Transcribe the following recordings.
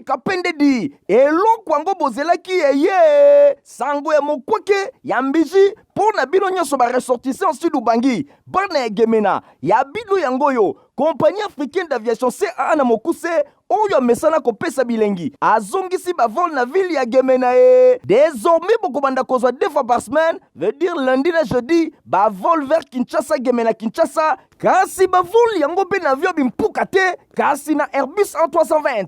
Kapendedi, eloko yango bozelaki eye sango ya mokwake ya mbiji mpo na bino nyonso ba ressortissants Sud Ubangi, bana ya Gemena, ya bino yango oyo Compagnie africaine d'aviation CAA na mokuse oyo amesana kopesa bilengi azongisi ba vol na ville ya Gemena e désormais bokobanda kozwa deux fois par semaine, veut dire lundi na jeudi, ba vol vers Kinshasa, Gemena, Kinshasa. Kasi ba vol yango mpe na avion bimpuka te, kasi na Airbus A320.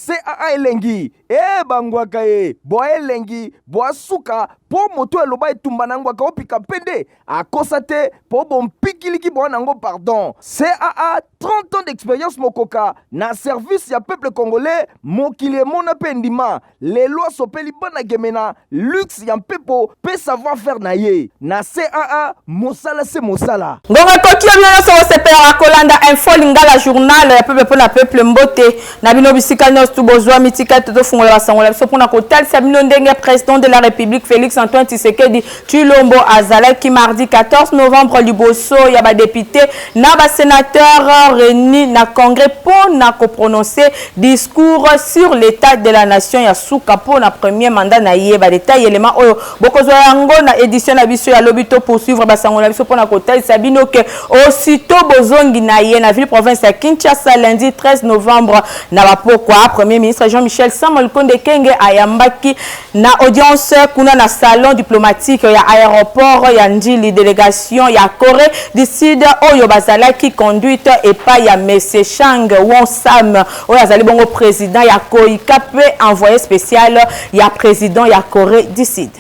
CAA elengi e bangwaka ye bwa elengi bwa suka mpo moto eloba etumba na ngwaka opika mpe nde akosa te mpo bompikiliki bwa nango pardon. CAA 30 ans d'expérience mokoka na service ya peuple congolais, mokili emona mpe ndima lelo asopeli bana Gemena luxe ya mpepo mpe savoir faire na ye na CAA, mosala se mosala. Ngonga ekoki yo bino nyonso kosepelaka kolanda Info Lingala, journal ya peuple mpona peuple. Mbote na bino bisika nyonso tu bozwami. Tika tozofungola basango na biso mpona kotalisa bino ndenge président de la République Félix Antoine Tshisekedi Tshilombo azalaki mardi 14 novembre liboso ya badéputé na basénateur réunis na Congrès mpona koprononcer discours sur l'état de la nation ya suka mpona premier mandat na ye. Badétail, élément oyo bokozwa yango na édition na biso ya lobi. To poursuivre basango na biso mpona kotalisa bino ke aussitôt bozongi na ye na ville province ya Kinshasa lundi 13 novembre na bapokwa, premier ministre Jean-Michel Sama Lukonde Kenge ayambaki na audience kuna na salon diplomatique ya aéroport ya Ndjili délégation ya Corée du Sud oyo bazalaki conduite epai ya Monsieur Chang Won Sam, oyo azali bongo président ya KOICA mpe envoyé spécial ya président ya Corée du Sud.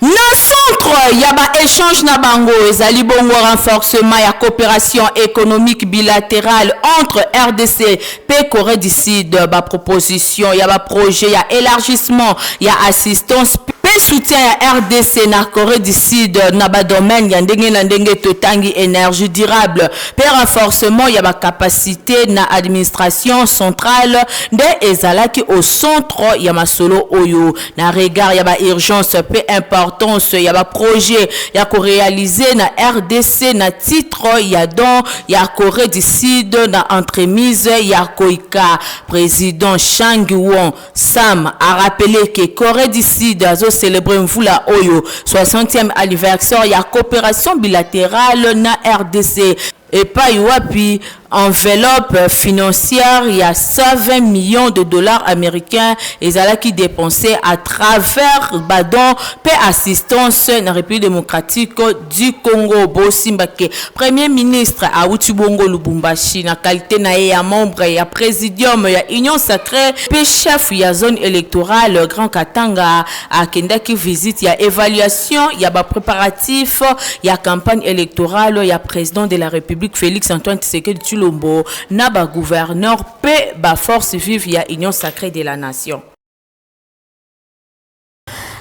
Na centre ya baéchange na bango ezali bongo renforcement ya coopération économique bilatérale entre RDC mpe Corée du Sud, baproposition ya baprojet ya élargissement ya assistance mpe soutien ya RDC na Corée du Sud na badomaine ya ndenge na ndenge. Totangi énergie durable mpe renforcement ya bacapacité na administration centrale nde ezalaki au centre ya masolo oyo. Na regard ya baurgence mpe importance ya baprojet ya koréaliser na RDC na titre ya don ya Corée du Sud na entremise ya KOICA, président Chang Won Sam a rappelé que Corée du Sud azocélébrer mvula oyo 60e anniversaire ya coopération bilatérale na RDC, epai wapi enveloppe financière ya 120 millions de dollars américains ezalaki dépensé à travers badon mpe assistance na République démocratique du Congo. Bosimbake premier ministre awuti bongo Lubumbashi na qualité na ye ya membre ya présidium ya Union sacrée mpe chef ya zone électorale Grand Katanga. Akendaki visite ya évaluation ya bapréparatif ya campagne électorale ya président de la République Félix Antoine Tshisekedi Tshilombo na bagouverneur mpe baforce vive ya Union sacrée de la nation.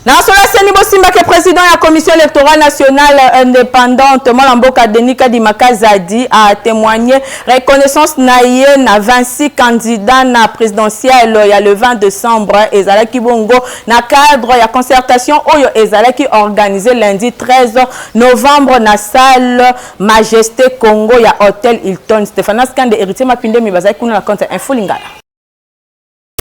Na solo aseni, bosimbake président ya Commission électorale nationale indépendante, mwana mboka Denis Kadima Kazadi, a témoigné reconnaissance na ye na 26 candidats na présidentielle ya le 20 décembre. Ezalaki bongo na cadre ya concertation oyo ezalaki organisé lundi 13 novembre na salle Majesté Congo ya Hôtel Hilton. Stéphanas Kande, Héritier Mapindemi bazalaki kuna na compte Info Lingala.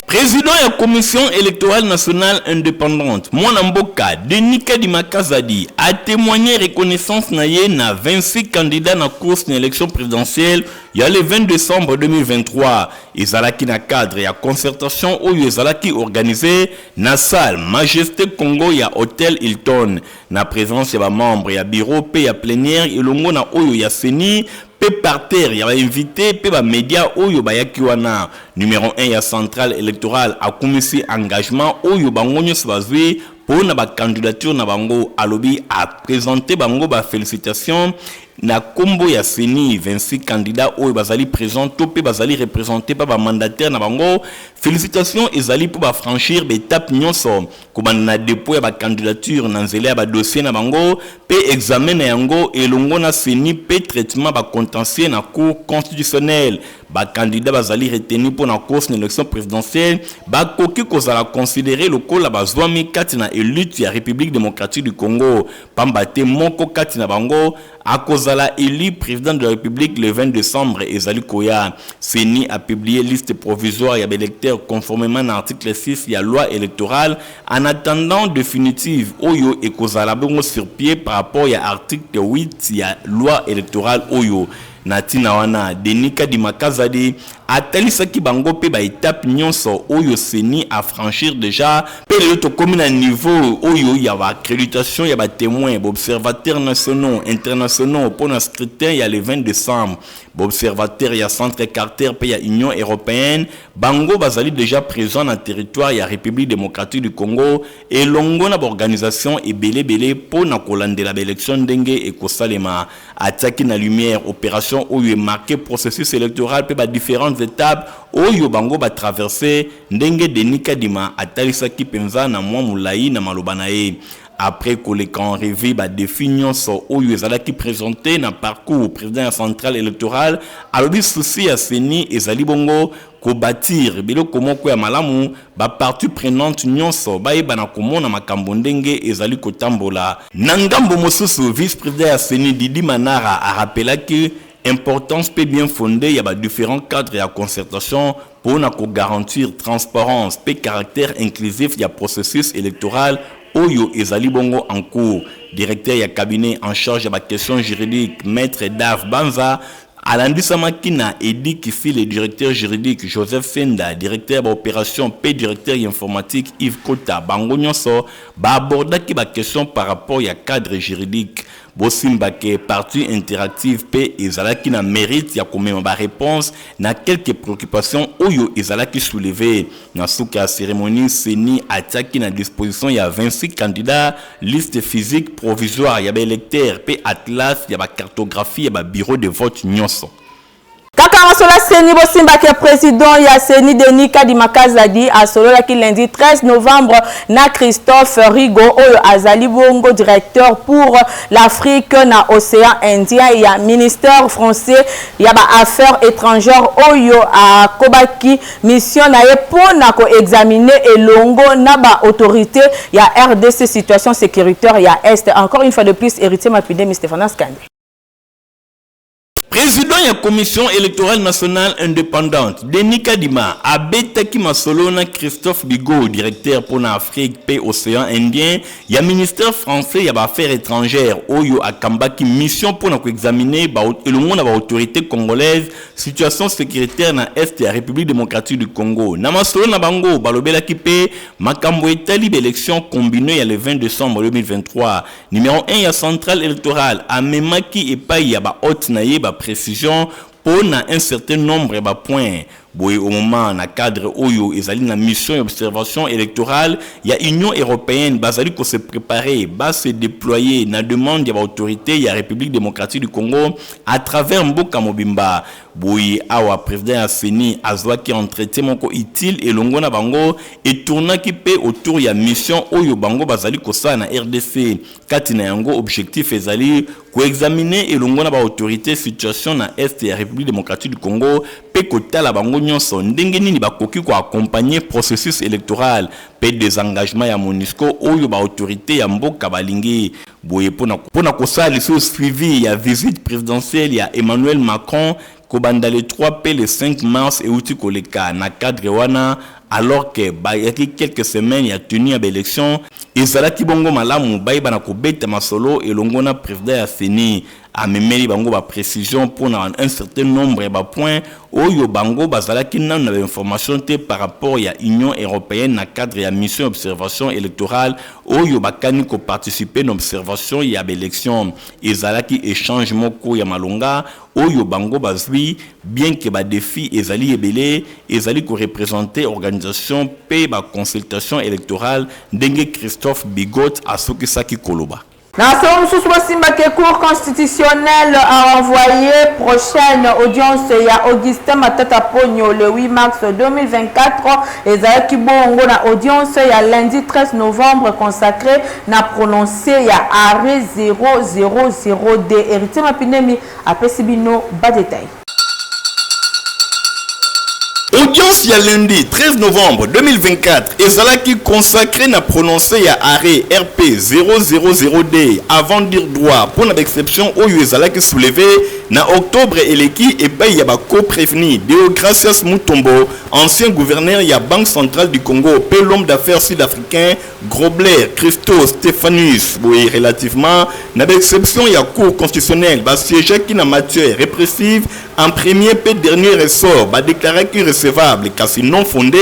Président ya Commission électorale nationale indépendante, mwana mboka Denis Kadima Kazadi, a témoigné reconnaissance na ye na 26 candidats na course na élection présidentielle ya le 20 décembre 2023. Ezalaki na cadre ya concertation oyo ezalaki organisé na salle Majesté Congo ya Hôtel Hilton, na présence ya bamembre ya bureau mpe ya plénière elongo na oyo ya CENI mpe parterre ya bainvité mpe bamédia oyo bayaki wana. Numéro 1 ya centrale électorale akumisi engagement oyo bango nyonso bazwi mpo na bacandidature na bango. Alobi aprésenter bango bafélicitation na nkombo ya CENI. 26 candidats oyo bazali présent to mpe bazali représenté mpa bamandataire na bango, félicitation ezali mpo bafranchir baétape nyonso, kobanda na dépôt ya bacandidature na nzela ya badossier na bango mpe examen na yango elongo na CENI mpe traitement bacontentieux na Cour constitutionnelle. Bacandidat bazali retenu mpo na course na élection présidentielle bakoki kozala considéré lokola bazwami kati na élite ya République démocratique du Congo, pamba te moko kati na bango akozala akozala élu président de la République le 20 décembre ezali koya. CENI a publié liste provisoire ya baélecteur conformément na article 6 ya loi électorale en attendant définitive oyo ekozala bongo sur pied par rapport ya article 8 ya loi électorale oyo. Na ntina wana, Denis Kadima Kazadi atalisaki bango mpe baétape nyonso oyo CENI afranchir déjà, mpe lelo tokómi na niveau oyo ya baaccréditation ya batémoin, baobservateurs nationaux, internationaux mpo na scrutin ya le 20 décembre. Baobservateur ya Centre Carter mpe ya Union européenne, bango bazali déjà présent na territoire ya République démocratique du Congo elongo na baorganisation ebelebele mpo na kolandela baélection ndenge ekosalema. Atiaki na lumière opération oyo emarqué processus électoral mpe badifférentes étapes oyo bango batraverse, ndenge Denis Kadima atalisaki mpenza na mwa molai na maloba na ye. Après koleka en revue badéfi nyonso oyo ezalaki présenté na parcours, président ya centrale électorale alobi souci ya CENI ezali bongo kobâtir biloko moko ya malamu, bapartie prenante nyonso bayeba na komona makambo ndenge ezali kotambola. Na ngambo mosusu, vice président ya CENI Didi Manara arapelaki importance mpe bien fondé ya badifférents cadres ya concertation mpona kogarantir transparence mpe caractère inclusif ya processus électoral oyo ezali bongo en cours. Directeur ya cabinet en charge ya baquestion juridique, maître Dave Banza, alandisamaki na Edi Kifile, directeur juridique, Joseph Senda, directeur ya baopération, mpe directeur ya informatique Yves Kota. Bango nyonso baabordaki baquestion par rapport ya cadre juridique. Bosimbake partie interactive mpe ezalaki na mérite ya komema baréponse na quelques préoccupations oyo ezalaki soulevé. Na suka ya cérémonie, CENI atiaki na disposition ya 26 candidats liste physique provisoire ya baélecteur mpe atlas ya bacartographie ya babureau de vote nyonso. Kaka masolo CENI, bosimbaki président ya CENI Denis Kadima Kazadi asololaki lundi 13 novembre na Christophe Rigo, oyo azali bongo directeur pour l'Afrique na océan Indien ya ministère français ya baaffaires étrangères, oyo akobaki mission na ye mpona koexaminer elongo na baautorité ya RDC situation sécuritaire ya Est. Encore une fois de plus, Héritier Mapidemi, Stéphane Skande. Président ya Commission électorale nationale indépendante Denis Kadima abetaki masolo na Christophe Bigot, directeur mpona Afrique mpe océan Indien ya ministère français ya baaffaires étrangères, oyo akambaki mission mpona koexaminer elongo na baautorité congolaise situation sécuritaire na Est ya République démocratique du Congo. Na masolo na bango, balobelaki mpe makambo etali baélection combinée ya le 20 décembre 2023. Numéro 1 ya centrale électorale amemaki epai ya bahôte na ye baprécision mpo na un certain nombre ya bapoint. Boye, au moment na cadre oyo ezali na mission ya observation électorale ya Union européenne bazali kose préparer, base déployer na demande ya baautorité ya République démocratique du Congo à travers mboka mobimba. Boye awa, président ya CENI azwaki entretien moko utile elongo na bango, etournaki mpe autour ya mission oyo bango bazali kosala na RDC. Kati na yango, objectif ezali koexaminer elongo na baautorité situation na Est ya République démocratique du Congo mpe kotala bango nyonso ndenge nini bakoki koaccompagner processus électoral mpe désengagement ya MONUSCO oyo baautorité ya mboka balingi. Boye, mpona kosala lisusu suivi ya visite présidentielle ya Emmanuel Macron kobanda le 3 mpe le 5 mars euti koleka, na cadre wana, alors que bayaki quelques semaines ya tenue ya baélection, ezalaki bongo malamu bayeba na kobeta masolo elongo na président ya CENI. Amemeli bango baprécision mpona un certain nombre ya bapoint oyo bango bazalaki nanu na bainformation te par rapport ya Union européenne na cadre ya mission observation électorale oyo bakani koparticiper na observation ya baélection. Ezalaki échange moko ya malonga oyo bango bazwi, bien que badéfi ezali ebele, ezali koreprésenter organisation mpe baconsultation électorale, ndenge Christophe Bigot asukisaki koloba. Na solo mosusu, bosimbaki Cour constitutionnelle a renvoyé prochaine audience ya Augustin Matata Ponyo le 8 mars 2024. Ezalaki bongo na audience ya lundi 13 novembre consacré na prononcé ya arrêt 000D. Héritier Mapinemi apesi bino badétail. Audience ya lundi 13 novembre 2024 ezalaki consacrée na prononcé ya arrêt RP 000D avant dire droit mpo na baexception oyo ezalaki soulevé na octobre eleki epai ya ba co-prévenus Deogracias Mutombo, ancien gouverneur ya Banque centrale du Congo mpe l'homme d'affaires sud-africain Grobler Christo Stephanus. Boye relativement na baexception ya Cour constitutionnelle basiégeaki na matière répressive en premier mpe dernier ressort, badéclaraki recevable kasi non fondé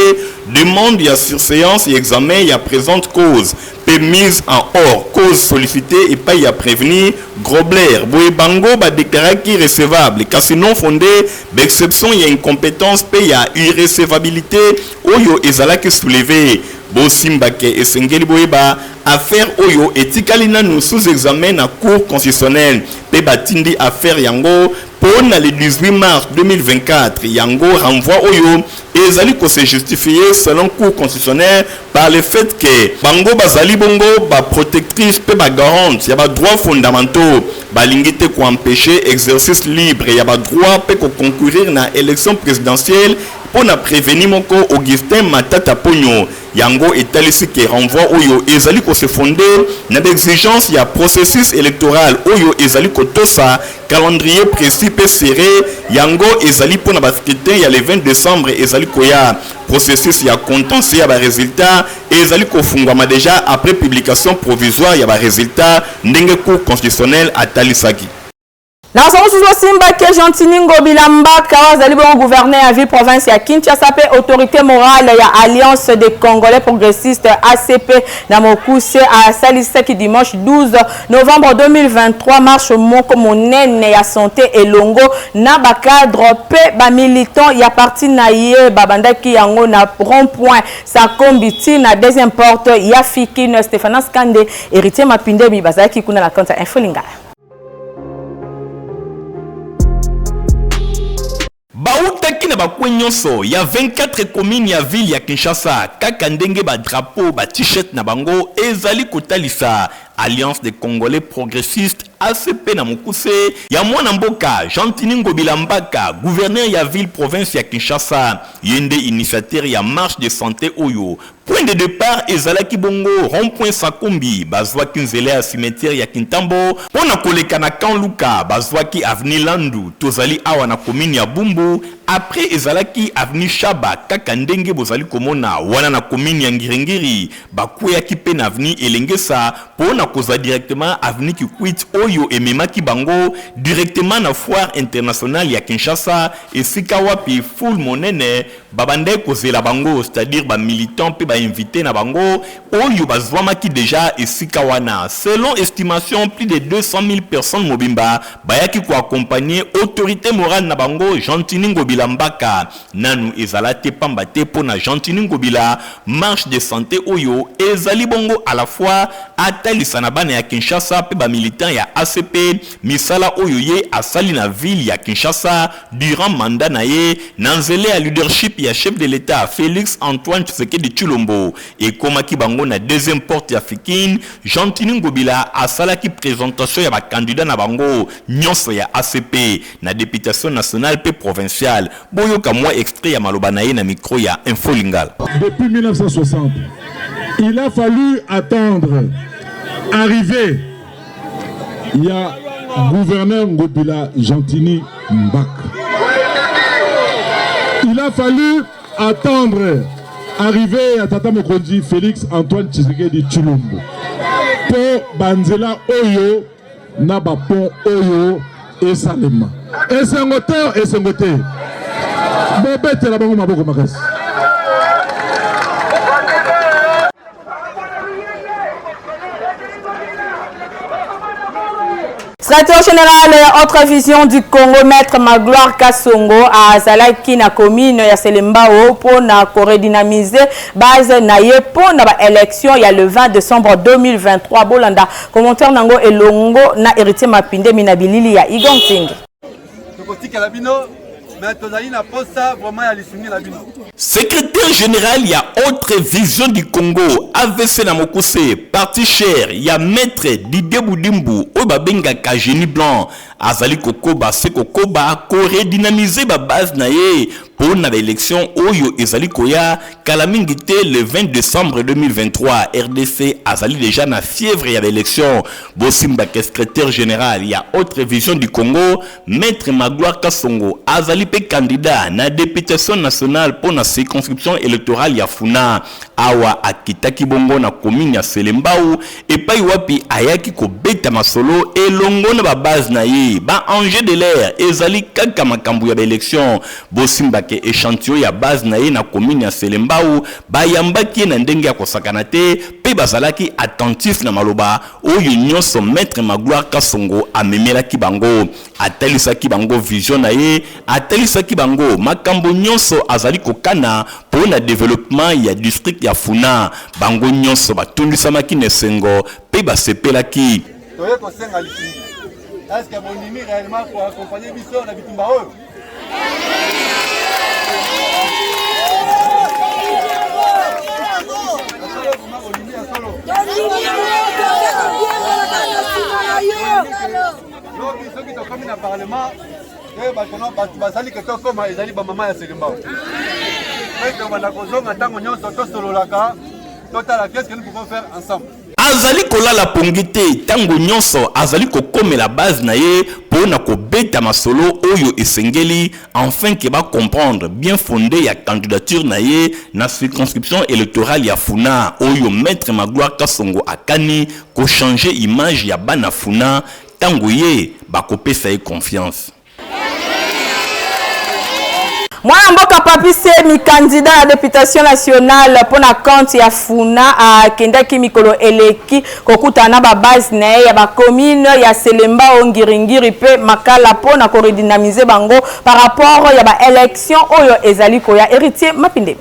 demande ya surséance ya examen ya présente cause mpe mise en hors cause sollicité epai ya prévenu Grobler. Boye bango badéclaraki recevable kasi non fondé baexception ya incompétence mpe ya irrecevabilité oyo ezalaki soulevé. Bosimbake esengeli boyeba affaire oyo etikali nanu sous examen na Cour constitutionnelle mpe batindi affaire yango mpo na le 18 mars 2024. Yango renvoi oyo ezali kose justifier selon Cour constitutionnelle par le fait que bango bazali bongo baprotectrice mpe bagarante ya badroits fondamentaux, balingi te koempêcher exercice libre ya badroit mpe koconcourir na élection présidentielle mpo na prévenu moko Augustin Matata Ponyo. Yango etalisi ke renvoi oyo ezali kose fonder na baexigence ya processus électoral oyo ezali kotosa calendrier précis mpe serré. Yango ezali mpo na bascrutin ya le 20 décembre ezali koya. Processus ya contentieux ya baresultat ezali kofungwama déjà après publication provisoire ya baresultat ndenge Cour constitutionnelle atalisaki. Na sango mosusu, osimbaki Gentiny Ngobila Mbaka oyo azali bongo gouverneur ya ville province ya Kinshasa mpe autorité morale ya Alliance des Congolais progressistes, ACP na mokuse, asalisaki dimanche 12 novembre 2023 marche moko monene ya santé elongo na bacadre mpe bamilitant ya parti na ye. Babandaki yango na rond point Sakombi ti na deuxième porte ya Fikin. Stéphanas Kande, Héritier Mapindemi bazalaki kuna na compte ya Info Lingala. Bautaki na bakwe nyonso ya 24 commune ya ville ya Kinshasa, kaka ndenge badrapeau, bat-shirt na bango ezali kotalisa Alliance des Congolais progressistes, ACP na mokuse, ya mwana mboka Gentiny Ngobila Mbaka, gouverneur ya ville province ya Kinshasa. Ye nde initiateur ya marche de santé oyo. Point de départ ezalaki bongo rond-point Sakombi. Bazwaki nzela ya cimetière ya Kintambo mpo na koleka na Camp Luka. Bazwaki avenue Landu, tozali awa na commune ya Bumbu. Après ezalaki avenue Shaba, kaka ndenge bozali komona wana na commune ya Ngiringiri. Bakweyaki mpe na avenue Elengesa mpo na kozwa directement avenue Kikwit oyo ememaki bango directement na foire internationale ya Kinshasa, esika wapi foule monene babandaki kozela bango, c'est-à-dire bamilitant mpe bainvité na bango oyo bazwamaki déjà esika wana. Selon estimation, plus de 200 000 personnes mobimba bayaki koaccompagner autorité morale na bango Gentiny Ngobila Mbaka. Nanu ezala te pamba te mpo na Gentiny Ngobila, marche de santé oyo ezali bongo à la fois atalisa na bana ya Kinshasa mpe bamilitant ya ACP misala oyo ye asali na ville ya Kinshasa durant mandat na ye na nzela ya leadership ya chef de l'État Félix Antoine Tshisekedi Tshilombo. Ekomaki bango na deuxième porte ya Fikin, Gentiny Ngobila asalaki présentation ya bakandidat na bango nyonso ya ACP na députation nationale mpe provinciale. Boyoka mwa extrait ya maloba na ye na micro ya Info Lingala. Depuis 1960, il a fallu attendre arriver il y a gouverneur Ngobila Gentiny Mbak. Il a fallu attendre arriver à Tata Mokonzi Félix Antoine Tshisekedi Tshilombo po banzela oyo na bapont oyo esalema. Esengo te, esengo te, bobetela bango maboko makasi. Secrétaire général ya Autre Vision du Congo, Maître Magloire Kasongo, azalaki na commune ya Selembao mpona koredynamiser base na ye mpona baélection ya le 20 décembre 2023. Bolanda commentaire nango elongo na Héritier Mapindemi na bilili ya Igon Ting. Tokotikela bino, mais tozali na posa vraiment ya lisungi na bino. Secrétaire Secrétaire général ya Autre Vision du Congo, AVC na mokuse, parti cher ya Maître Didier Budimbu oyo babengaka Génie Blanc, azali kokoba se kokoba ko redynamiser ba base na ye mpo na ba élection oyo ezali koya kala mingi te, le 20 décembre 2023. RDC azali déjà na fièvre ya ba élection. Bosimbaka, secrétaire général ya Autre Vision du Congo, Maître Magloire Kasongo, azali mpe candidat na députation nationale mpo na circonscription électorale ya Funa. Awa akitaki bongo na commune ya Selembao, epai wapi ayaki kobeta masolo elongo na babase na ye. Baenjeu de l'heure ezali kaka makambo ya baélection. Bosimbake, échantillon ya base na ye na commune ya Selembao bayambaki ye na ndenge ya kosakana te mpe bazalaki attentif na maloba oyo nyonso Maître Magloire Kasongo amemelaki bango. Atalisaki bango vision na ye, atalisaki bango makambo nyonso azali kokana mpo na développement ya district ya Funa. Bango nyonso batondisamaki na esengo mpe basepelaki. Toye kosenga lisungi. Est-ce bondimi réellement koaccompagner biso na bitumba oyo? Bolimi ya solo? Lobi soki tokomi na parlement, toyeba kono bato bazali ke tokóma ezali bamama ya Selembao, mpe tobanda kozonga ntango nyonso, tosololaka, totala qu'est-ce que nous pouvons faire ensemble. Azali kolala pongi te, ntango nyonso azali kokomela base na ye mpo na kobeta masolo oyo esengeli enfin ke bacomprendre bien fondé ya candidature na ye na circonscription électorale ya Funa, oyo Maître Magloire Kasongo akani kochanger image ya bana Funa ntango ye bakopesa ye confiance. Mwana mboka Papi Semi, candidat ya députation nationale mpona compte ya Funa, akendaki mikolo eleki kokutana na babase na ye ya bacommune ya Selembao, Ngiringiri mpe Makala mpona koredynamiser bango par rapport ya baélection oyo ezali koya. Héritier Mapindemi.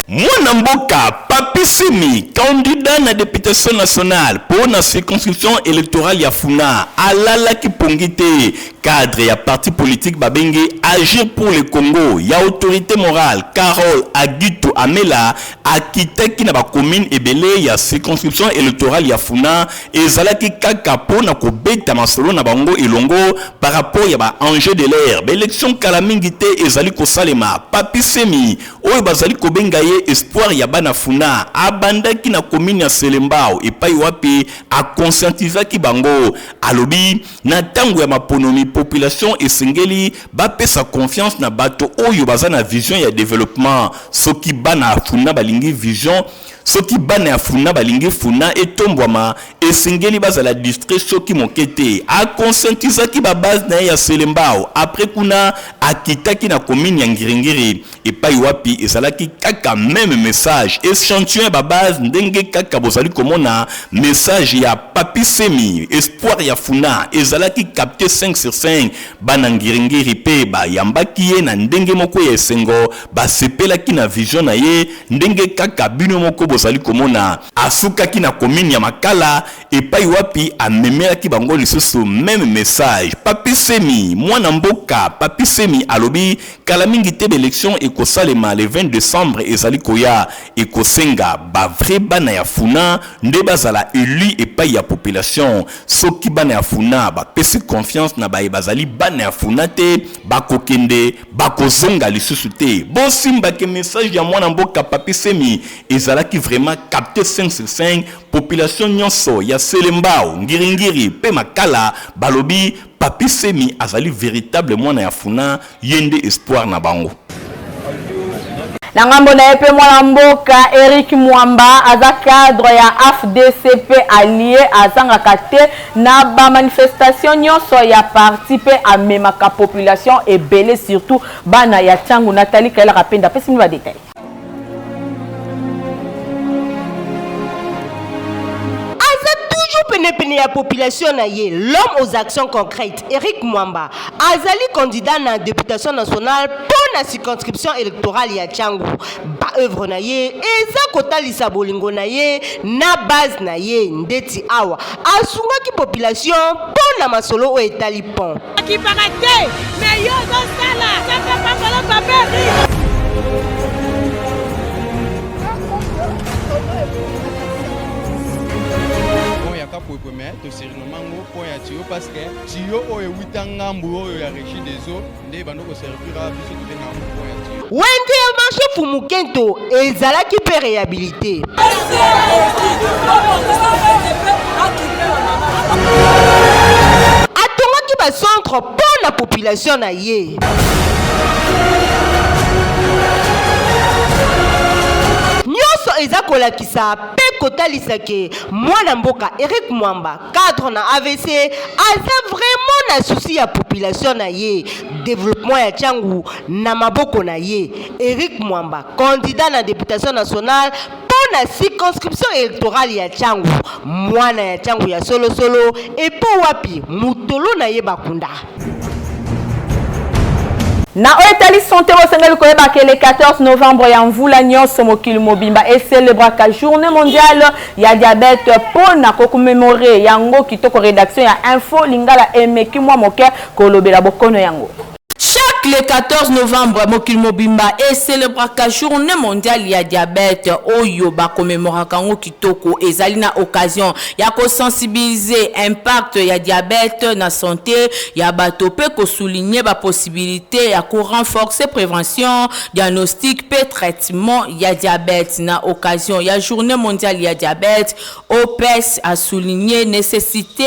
Mwana mboka Papi Simi, candidat na députation nationale mpo na circonscription électorale ya Funa, alalaki pongi te. Cadre ya parti politique babengi Agir pour le Congo ya autorité morale Carole Agito Amela akitaki na bacommune ebele ya circonscription électorale ya Funa. Ezalaki kaka mpo na kobeta masolo na bango elongo par rapport ya baenjeu de l'heure, baélection kala mingi te ezali kosalema. Papi Semi, oyo bazali kobenga ye espoir ya bana Funa, abandaki na commune ya Selembao, epai wapi aconscientisaki bango. Alobi na ntango ya maponomi, population esengeli bapesa confiance na bato oyo baza na vision ya développement. Soki bana ya Funa balingi vision, soki bana ya Funa balingi Funa etombwama, esengeli bazala distrait soki moke te. Aconscientisaki babase na ye ya Selembao. Après kuna, akitaki na commune ya Ngiringiri, epai wapi ezalaki kaka même message. Échantillon ya babase, ndenge kaka bozali komona, message ya Papi Semi, espoir ya Funa, ezalaki capté 5 sur 5. Bana Ngiringiri mpe bayambaki ye na ndenge moko ya esengo, basepelaki na vision na ye, ndenge kaka bino moko bozali komona. Asukaki na commune ya Makala, epai wapi amemelaki bango lisusu même message. Papi Semi, mwana mboka Papi Semi, alobi kala mingi te baélection ekosalema le 20 décembre ezali koya. Ekosenga bavrai bana ya Funa nde bazala élu epai ya population. Soki bana ya Funa bapesi confiance na baye bazali bana ya Funa te, bakokende, bakozonga lisusu te. Bosimbake, message ya mwana mboka Papi Semi ezalaki vraiment capté 5 sur 5. Population nyonso ya Selembao, Ngiringiri mpe Makala balobi Papi Semi azali véritable mwana ya Funa, ye nde espoir na bango. Na ngambo na ye mpe, mwana mboka Eric Mwamba aza cadre ya AFDC mpe allié, azangaka te na bamanifestation nyonso ya parti mpe amemaka population ebele, surtout bana ya Ntango. Nathalie Kayelaka Penda apesi bino badetail. Aza toujours penepene ya population na ye, l'homme aux actions concrètes, Eric Mwamba azali candidat na députation nationale mpo na circonscription électorale ya Tshangu. Baœuvre na ye eza kotalisa bolingo na ye na base na ye. Ndeti awa asungaki population mpo na masolo oyo etali pont. Akipaka te, me yo ozosala. Nzambe apambola, papa Eric. to surnomme yango pont ya tuyau parce que tuyau oyo ewuta ngambu oyo ya Regie des eaux nde ebanda ko servir awa, biso tobenga yango pont ya tuyau. Wenze ya marché Fumukento ezalaki mpe rehabilite. Atongaki ba centre mpo na population na ye. Nyonso eza kolakisa mpe kotalisa ke mwana mboka Eric Mwamba cadre na AVC aza vraiment na souci ya population na ye, developpement ya Tshangu na maboko na ye. Eric Mwamba candidat na deputation nationale mpo na circonscription electorale ya Tshangu, mwana ya Tshangu ya solo solo, epo wapi mutolo na ye bakunda. Na oyo etali sante, bosengeli koyeba ke le 14 novembre ya mvula nyonso, mokili mobimba ecelebraka Journée mondiale ya diabète. Mpo na kocommémorer yango kitoko, rédaction ya Info Lingala emeki mwa moke kolobela bokono yango. Chaque le 14 novembre, mokili mobimba ecelebraka Journée mondiale ya diabète oyo bakomemoraka yango kitoko. Ezali na occasion ya kosensibiliser impact ya diabète na santé ya bato mpe kosouligner bapossibilité ya korenforcer prévention, diagnostic mpe traitement ya diabète. Na occasion ya Journée mondiale ya diabète, OPS a souligné nécessité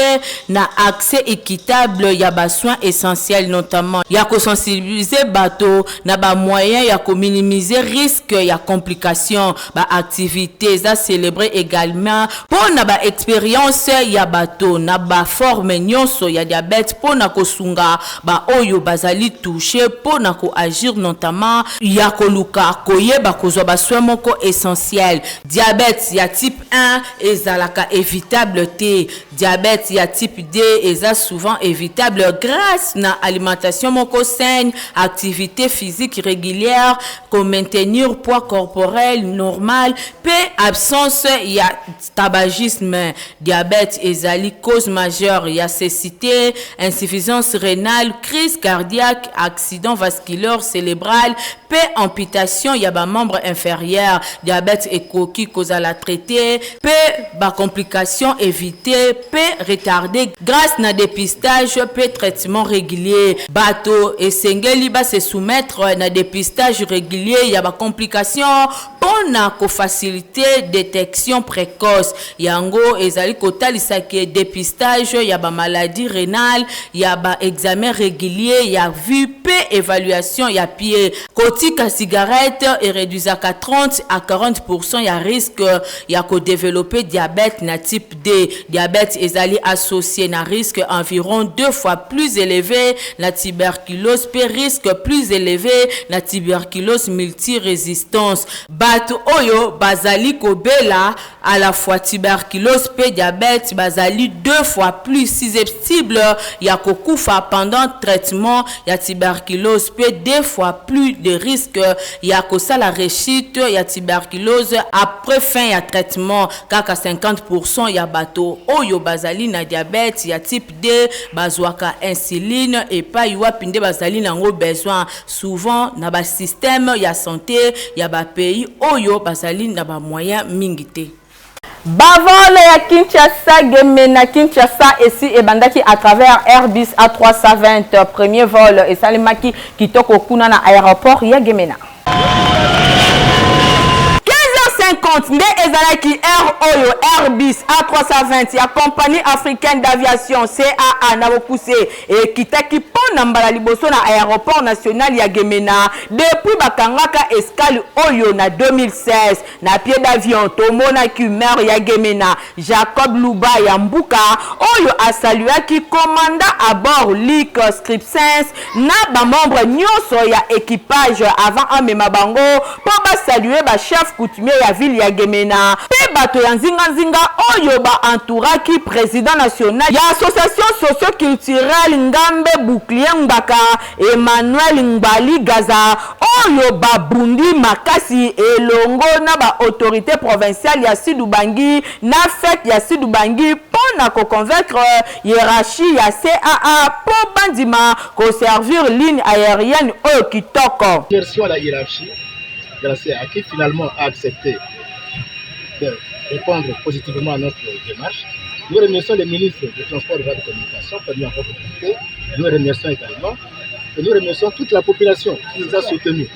na accès équitable ya basoins essentiels, notamment ya kosensibiliser bato na bamoyen ya kominimiser risque ya complication. Baactivité eza célébré également mpo na baexpérience ya bato na baforme nyonso ya diabète, mpo na kosunga baoyo bazali touché mpo na koagir, notamment ya koluka koyeba kozwa basoin moko essentiel. Diabète ya type 1 ezalaka évitable te. Diabète ya type 2 eza souvent évitable grâce na alimentation moko saine, activité physique régulière, komaintenir poids corporel normal mpe absence ya tabagisme. Diabète ezali cause majeure ya cécité, insuffisance rénale, crise cardiaque, accident vasculaire cérébral mpe amputation ya bamembre inférieur. Diabète ekoki kozala traité mpe bacomplication évité mpe retardé grâce na dépistage mpe traitement régulier. Bato esengeli base soumettre na dépistage régulier ya bacomplication mpo na kofaciliter détection précoce. Yango ezali kotalisa ke dépistage ya bamaladie rénale, ya baexamen régulier ya vue mpe évaluation ya pied. Kotika cigarette eréduisaka 30 à 40 ya risque ya kodévelopper diabète na type 2. Diabète ezali associé na risque environ deux fois plus élevé na tuberculose mpe risque plus élevé na tuberculose multirésistance. Bato oyo bazali kobela à la fois tuberculose mpe diabète bazali deux fois plus susceptible ya kokufa pendant traitement ya tuberculose mpe deux fois plus de risque ya kosala rechute ya tuberculose après fin ya traitement. Kaka 50 ya bato oyo bazali na diabète ya type 2 bazwaka insuline epai wapi nde bazali nango besoin, souvent na basystème ya santé ya bapays oyo bazali na bamoyen mingi te. Bavol ya Kinshasa Gemena Kinshasa esi ebandaki à travers Airbus A320. Premier vol esalemaki kitoko kuna na aéroport ya Gemena. 15h50 nde ezalaki air oyo Airbus A320 ya Compagnie africaine d'aviation CAA na bokuse ekitaki mpo na mbala liboso na aéroport national ya Gemena depuis bakangaka escale oyo na 2016. Na pied d'avion, tomonaki maire ya Gemena, Jacob Luba ya Mbuka, oyo asaluaki commandant à bord Luc Scripsens na bamembre nyonso ya équipage avant amema bango mpo basalue bachef coutumier ya ville ya Gemena mpe bato ya nzinganzinga oyo baentouraki président national ya association socioculturelle Ngambe Bouclier Ngbaka, Emmanuel Ngbali Gaza, oyo babundi makasi elongo na baautorité provinciale ya Sud-Ubangi na FEC ya Sud-Ubangi mpo na koconvaincre hiérarchie ya CAA mpo bandima koservir ligne aérienne oyo kitoko. Merci à la hiérarchie de la CAA qui finalement a accepté de répondre positivement à notre démarche. Nous remercions le ministre des Transports et de la Communication, parmi encore Nous remercions également. Et nous remercions toute la population qui nous a soutenus,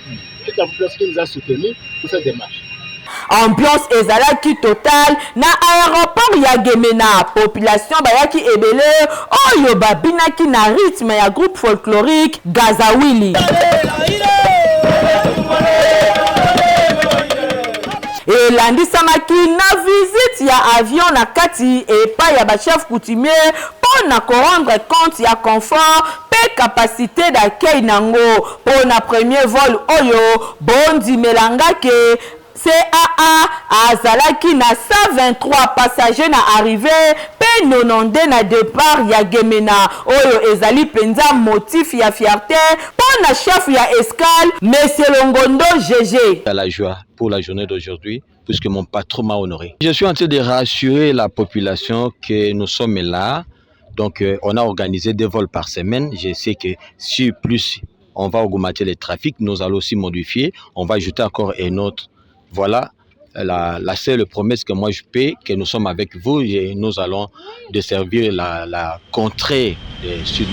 toute la population qui nous a soutenus pour cette démarche. Ambiance ezalaki total na aeroport ya Gemena, population bayaki ebele oyo babinaki na rythme ya groupe folklorique Gazawili. Elandisamaki na visite ya avion na kati epai ya ba chefs coutumiers mpo na ko rendre compte ya confort mpe capacite d'accueil nango mpo na premier vol oyo. Bondimela nga ke CAA azalaki na 123 passagers na arrivee mpe 92 na depart ya Gemena, oyo ezali mpenza motif ya fierte mpo na chef ya escale, Monsieur Longondo GG. À la joie pour la journée d'aujourd'hui puisque mon patron m'a honoré. Je suis en train de rassurer la population que nous sommes là. Donc, euh, on a organisé deux vols par semaine. Je sais que si plus on va augmenter le trafic, nous allons aussi modifier. On va ajouter encore un autre. Voilà la, la seule promesse que moi je paie, que nous sommes avec vous et nous allons desservir la, la contrée de sud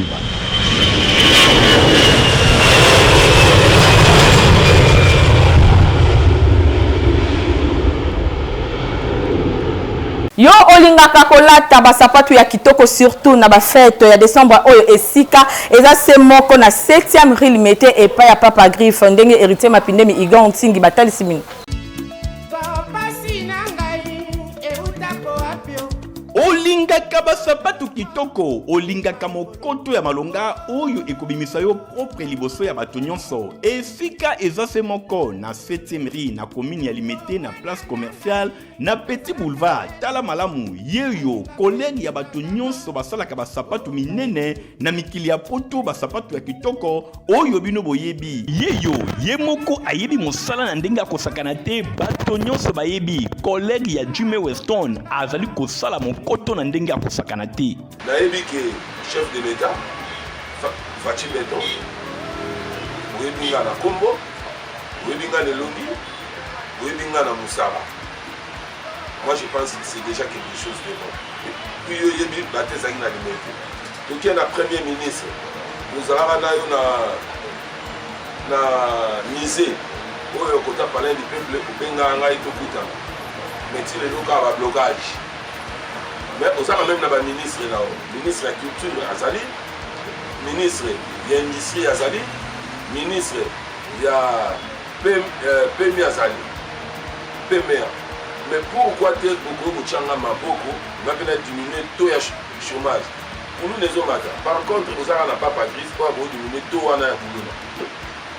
Yo olingaka kolata ba sapatu ya kitoko surtout na ba fete ya decembre oyo esika eza se moko na 7e rue Limete epai ya Papa Griffe ndenge Heritier Mapindemi Igor Nsingi batalisi bino. Olingaka basapatu kitoko, olingaka mokoto ya malonga oyo ekobimisa yo propre liboso ya bato nyonso. Esika eza se moko na 7e rue na commune ya Limete na place commerciale na Petit Boulevard. Tala malamu, yeyo collègue ya bato nyonso basalaka basapatu minene na mikili ya poto, basapatu ya kitoko oyo bino boyebi. Yeyo ye moko ayebi mosala na ndenge akosakana te, bato nyonso bayebi. Collègue ya Jimmy Weston azali kosala mokoto na ndenge akosakana te. Nayebi ke chef de l'Etat Fatshi Beton, oyebi nga na kombo, oyebi nga na elongi, oyebi nga na mosala. Moi je pense que c'est déjà quelque chose de bon. Puis yo oyebi bato ezalaki na limete. Toke na premier ministre, tozalaka na yo na na musée oyo kota palais du peuple, obengaka ngai tokutana, mais ti lelo kaka ba blocage. Mais ozaka meme na ba ministre na yo, ministre ya culture azali, ministre ya industrie azali, ministre ya PMI azali, PMA. Mais pourquoi te okoki kotia nga maboko nga mpe na diminuer taux ya chômage? Kuluna ezomata. Par contre ozaka na papa Griffe oyo akoki diminuer taux wana ya kuluna,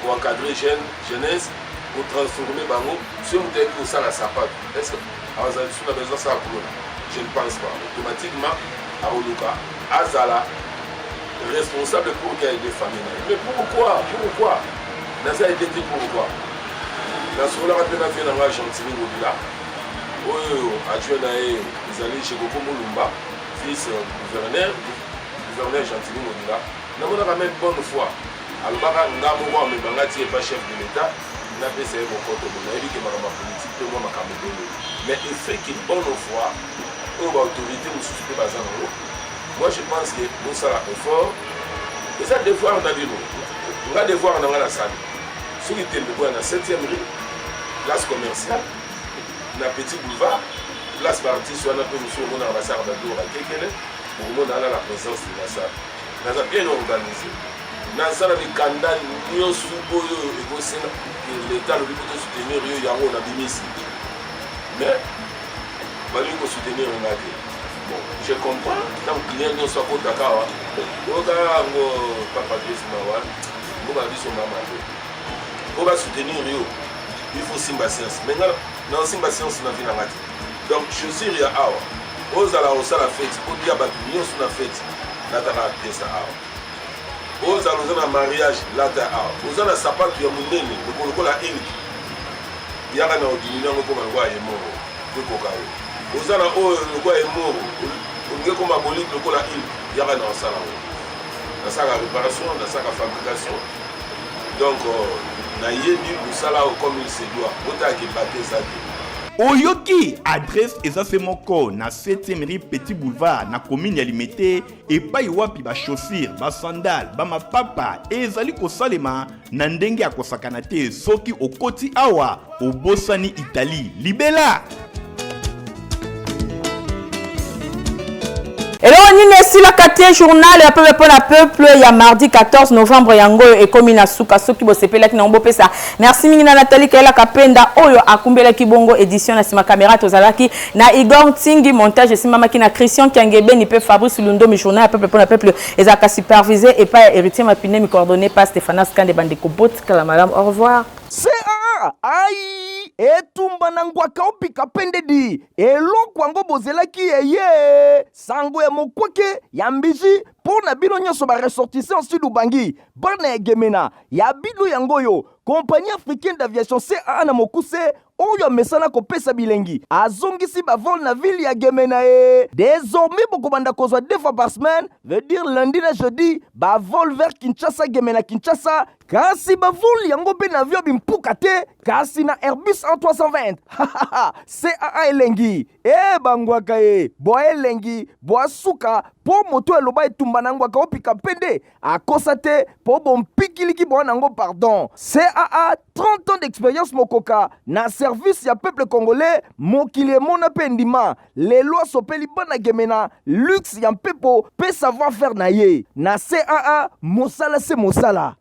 koencadrer jeune jeunesse, kotransformer bango. Soki moto ayebi kosala sapato, est ce que azala lisusu na besoin asala kuluna? Je ne pense pas. Automatiquement akoluka azala responsable pour qu'il aide famille na ye. Mais pourquoi, pourquoi naza aide te? Pourquoi? Nasololaka mpe na vie na ngai Gentiny Ngobila, oyo adjoint na ye ezali Jekoko Mulumba, vice gouverneur, gouverneur Gentiny Ngobila. Namonaka meme bonne foi, alobaka nga moko amema nga ti epa chef de l'Etat, napesa ye mokoto. Bo nayebi ke makambo ya politique mpe mwa makambo ebele, mais effet ke bonne foi oyo baautorité mosusu mpe baza nango, moi je pense que bosala effort, eza devoir na bino. Nga devoir na nga nasali, soki tembe boya na 7e rue, place commerciale na Petit Boulevard, place baartiste wana mpe mosusu omonaka basalaka babiloko bakekele, okomona wana la présence de la salle. Naza bien organisé, naza na mikanda nyonso oyo ekosenga leta alobi po tosoutenir yo, yango nabimisi, mais balingi kosoutenir nga te. Bon, je comprends, ntango client nyonso akotaka awa, oyoka yango papa Grace mawa mboka na biso mama te. Po basoutenir yo, il faut simba science, mais nga naosimba science na vie na nga te. Donc chaussure ya awa, ozala osala feti, otia bato nyonso na feti, lataka pièce awa. Ozala oza na mariage, lata awa. Oza na sapatu ya monene lokola ilk, yaka na odimini yango ekoma lokola ye moko ekoka yo. Oza na oyo lokola ye moko, olingi ekoma bolide lokola ilk, yaka na osala yango. Nasalaka réparation, nasalaka fabrication, donc nayebi mosala oyo comme il se doit. Botalaka bato eza te. Oyoki adresse eza se moko na 7e rue Petit Boulevard na commune ya Limete epai wapi ba chaussures, ba sandales, ba mapapa ezali kosalema na ndenge ya kosakana te. Soki okoti awa obosani Italie libela. Eloko nini esilaka te? Journal ya peuple mpo na peuple ya mardi 14 novembre yango oyo ekomi na suka. Soki bosepelaki nango, bopesa merci mingi na Nathalie Kayela Kapenda oyo akumbelaki bongo édition. Na nsima caméra tozalaki na Igor Ntingi, montage esimbamaki na Christian Kiangebeni mpe Fabrice Lundomi. Journal ya peuple mpo na peuple ezalaka supervisé epai ya Héritier Mapine, coordonné par Stéphanas Kande. Bandeko, botikala malamu, au revoir. Caa ai etumba na ngwaka opika pende di eloko yango bozelaki eye sango ya mokwake ya mbiji mpo na bino nyonso baressortissant Sud Ubangi, bana ya Gemena. Ya bino yango oyo, Compagnie africaine d'aviation, CAA na mokuse, oyo amesana kopesa bilengi, azongisi bavol na ville ya Gemena. E désormais bokobanda kozwa deux fois par semaine, veut dire lundi na jeudi, bavol vers Kinshasa, Gemena, Kinshasa. Kasi bavol yango mpe na avion bimpuka te, kasi na Airbus A320. CAA elengi e bangwaka ye bwa elengi bwa suka mpo moto eloba etumba na ngwaka opika mpe akosa te mpo bompikiliki bwa nango. Pardon, CAA, 30 ans d'expérience mokoka na service ya peuple congolais. Mokili emona mpe ndima lelo asopeli bana Gemena luxe ya mpepo mpe savoir faire na ye. Na CAA, mosala se mosala.